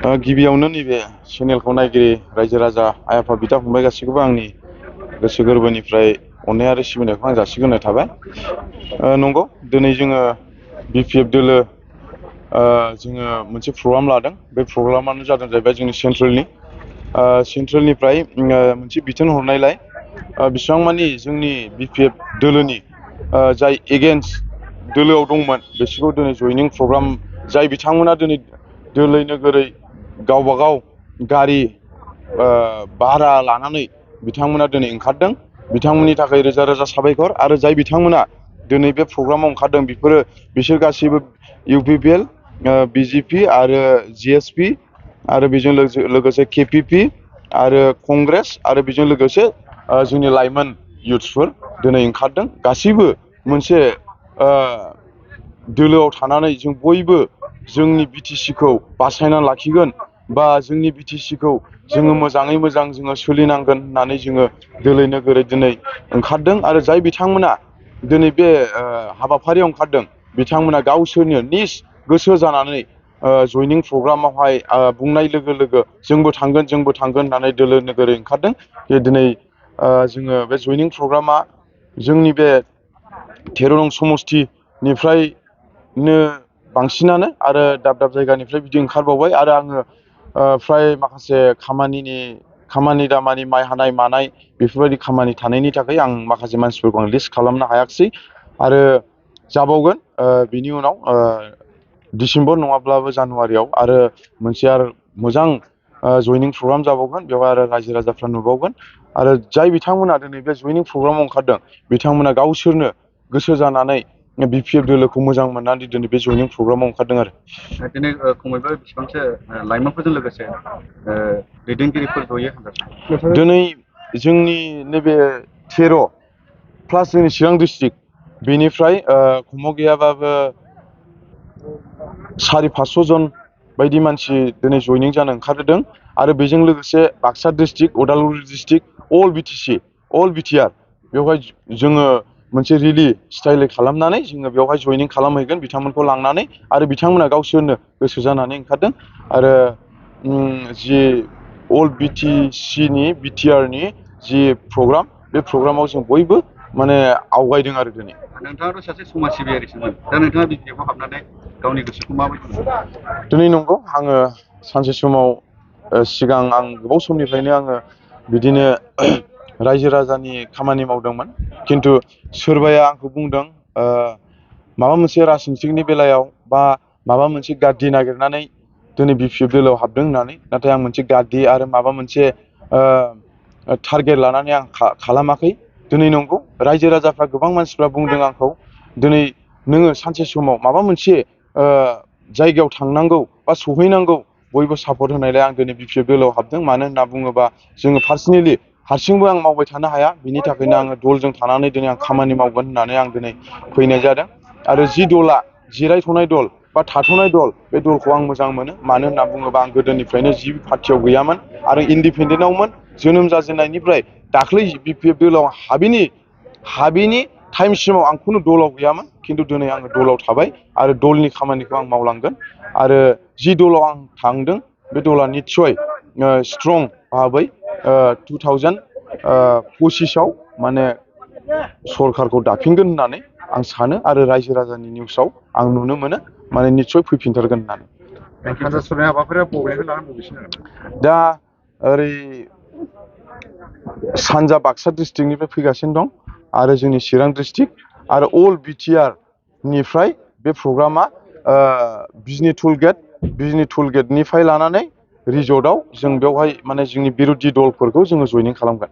गिबियावनो नैबे चेनेलखौ नायगिरि रायजो राजा आइ आफा बिदा फंबाय गासैखौबो आंनि गोसो गोरबोनिफ्राय अननाय आरो सिबिनायखौ आं जासिग्रोनाय थाबाय। नंगौ दिनै जोङो BPF दोलो जोङो मोनसे प्रग्राम लादों। बे प्रग्रामानो जादों जाहैबाय जोंनि सेन्ट्रेलनिफ्राय मोनसे बिथोन हरनायलाय बिसिबां मानि जोंनि BPF दोलोनि जाय एगेन्स्ट दोलोआव दंमोन बिसोरखौ दिनै जयनिं प्रग्राम जाय बिथांमोना दिनै दोलै नोगोरै गावबागाव गारि भारा लानानै बिथांमोना दिनै ओंखारदों। बिथांमोननि थाखाय रोजा रोजा साबायखर। आरो जाय बिथांमोना दिनै बे प्रग्रामाव ओंखारदों बिसोर गासैबो UPPL, BJP आरो GSP आरो बेजों लोगोसे KPP आरो कंग्रेस आरो बेजों लोगोसे जोंनि लाइमोन युथ्सफोर दिनै ओंखारदों। गासैबो मोनसे दोलोआव थानानै जों बयबो जोंनि BTCखौ बासायना लाखिगोन बा जोंनि BTCखौ जोङो मोजाङै मोजां जोङो सोलिनांगोन होननानै जोङो दोलै नोगोरै दिनै ओंखारदों। आरो जाय बिथांमोना दिनै बे हाबाफारियाव ओंखारदों बिथांमोना गावसोरनो निज गोसो जानानै जयनिं प्रग्रामावहाय बुंनाय लोगो लोगो जोंबो थांगोन होननानै दोलो नोगोरै ओंखारदों। दिनै जोङो बे जयनिं प्रग्रामा जोंनि बे 13 नं समस्थिनिफ्रायनो बांसिनानो आरो दाब दाब जायगानिफ्राय बिदि ओंखारबावबाय। आरो आङो फ्राय माखासे खामानि दामानि माइ हानाय मानाय बेफोरबायदि खामानि थानायनि थाखाय आं माखासे मानसिफोरखौ आं लिस्ट खालामनो हायाखिसै आरो जाबावगोन बिनि उनाव डिसेम्बर नङाब्लाबो जानुवारियाव आरो मोनसे मोजां जयनिं प्रग्राम जाबावगोन। बेवहाय आरो रायजो राजाफ्रा नुबावगोन। आरो जाय बिथांमोना दिनै बे जयनिं प्रग्रामाव ओंखारदों बिथांमोना गावसोरनो गोसो जानानै BPF दोलोखौ मोजां मोननानै दिनै बे जयनिं प्रग्रामाव ओंखारदों आरो दिनै खमैबो बेसेबांसो लाइमोनफोरजों लोगोसे दैदेनगिरिफोर जयो होनदों? दिनै जोंनि नैबे 13 प्लास जोंनि चिरां डिस्ट्रिक्ट बेनिफ्राय खमाव गैयाबाबो 400-500 जन बायदि मानसि दिनै जयनिं जानो ओंखारदों। आरो बेजों लोगोसे बाक्सा डिस्ट्रिक्ट, उदालगुरि डिस्ट्रिक्ट, अल BTC, अल BTR बेवहाय जोङो मोनसे रिलि स्टाइलै खालामनानै जोङो बेवहाय जयनिं खालामहैगोन बिथांमोनखौ लांनानै। आरो बिथांमोना गावसोरनो गोसो जानानै ओंखारदों। आरो जि अल BTCनि BTRनि जि प्रग्राम बे प्रग्रामाव जों बयबो माने आवगायदों आरो दिनै। नोंथाङाथ' सासे समाज सिबियारिसोमोन, दा नोंथाङा BPFआव हाबनानै गावनि गोसोखौ माबायदि मोनो? दिनै नंगौ आङो सानसे समाव सिगां आं गोबाव समनिफ्रायनो आङो बिदिनो रायजो राजानि खामानि मावदोंमोन। खिन्थु सोरबाया आंखौ बुंदों माबा मोनसे राजनितिकनि बेलायाव बा माबा मोनसे गाद्रि नागिरनानै दिनै BPF दोलोआव हाबदों होननानै। नाथाय आं मोनसे गाद्रि आरो माबा मोनसे टारगेट लानानै आं खालामाखै। दिनै नंगौ रायजो राजाफ्रा गोबां मानसिफ्रा बुंदों आंखौ दिनै नोङो सानसे समाव माबा मोनसे जायगायाव थांनांगौ बा सहैनांगौ बयबो सापर्ट होनायलाय आं दिनै BPF दोलोआव हाबदों। मानो होनना बुङोबा जोङो पार्सनेलि हारसिंबो आं मावबाय थानो हाया। बिनि थाखायनो आङो दलजों थानानै दिनै आं खामानि मावगोन होननानै आं दिनै फैनाय जादों। आरो जि दला जिरायथ'नाय दल बा थाथ'नाय दल बे दलखौ आं मोजां मोनो। मानो होनना बुङोबा आं गोदोनिफ्रायनो जि पार्टियाव गैयामोन आरो इन्डिपेन्डेन्टआवमोन जोनोम जाजेननायनिफ्राय दाख्लै BPF दोलोआव हाबिनि टाइमसिमाव आं खुनु दलाव गैयामोन। खिन्थु दिनै आङो दलाव थाबाय आरो दलनि खामानिखौ आं मावलांगोन। आरो जि दलाव आं थांदों बे दला निस्सय स्ट्रं भाबै 2025आव माने सरखारखौ दाफिनगोन होननानै आं सानो आरो रायजो राजानि निउसाव आं नुनो मोनो माने निस्सय फैफिनथारगोन होननानै। दा ओरै सानजा बाक्सा डिस्ट्रिक्टनिफ्राय फैगासिनो दं आरो जोंनि चिरां डिस्ट्रिक्ट आरो अल BTR निफ्राय बे प्रग्रामा बिजनि टुलगेटनिफ्राय लानानै रिजर्टआव जों बेवहाय माने जोंनि बिर'धि दलफोरखौ जोङो जयनिं खालामगोन।